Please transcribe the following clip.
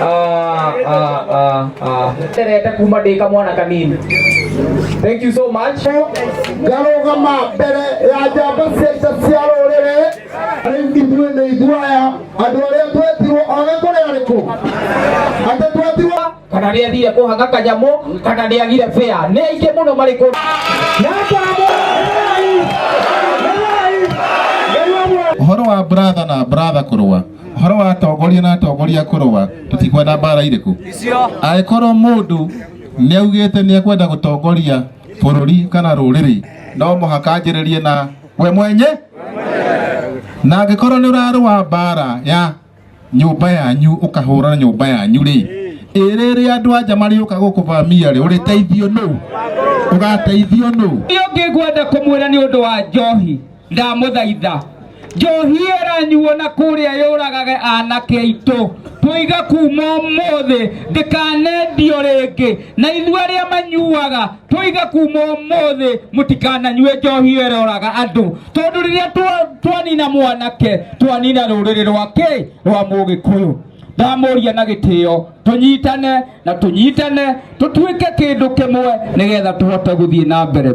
Ah, ah, ah, ah. Nderete kuma ndĩ kamwana kanini. Thank you so much. Ngarũgama mbere ya njamba cia ita cia rũrĩrĩ. Rĩu ithuĩ nĩ ithuĩ aya andũ arĩa twetirwo ona kũrĩ arĩkũ atĩ twetirwo. Kana nĩ athire kũhanga kanyamũ, kana nĩ agire fare. Nĩ aingĩ mũno marĩ kũ. Ũhoro wa brother na brother kũrũa, ũhoro wa atongoria na atongoria kũrũa, tũtikwenda mbara irĩkũ. Angĩkorwo mũndũ nĩ augĩte nĩ ekwenda gũtongoria bũrũri kana rũrĩrĩ, no mũhaka anjĩrĩrie na we mwenye. Na angĩkorwo nĩ ũrarũa mbara ya nyũmba yanyu, ũkahũra nyũmba yanyu rĩ, ĩrĩrĩ andũ anja marĩũka gũkũvamia rĩ, ũrĩteithio nũ? Ũgateithio nũ? Ũrĩa ũngĩ ngwenda kũmwĩra nĩ ũndũ wa njohi, ndamũthaitha, njohi ĩranyuo na kũrĩa yũragage anake aitũ. Tũiga kuma ũmũthĩ ndĩkanendio rĩngĩ, na ithuĩ arĩa manyuaga tũiga kuma ũmũthĩ mũtikananyue njohi ĩyo ĩroraga andũ, tondũ rĩrĩa twanina mwanake twanina rũrĩrĩ rwake rwa Mũgĩkũyũ. Ndamũria na gĩtĩo tũnyitane na tũnyitane tũtuĩke kĩndũ kĩmwe nĩgetha tũhote gũthiĩ na mbere.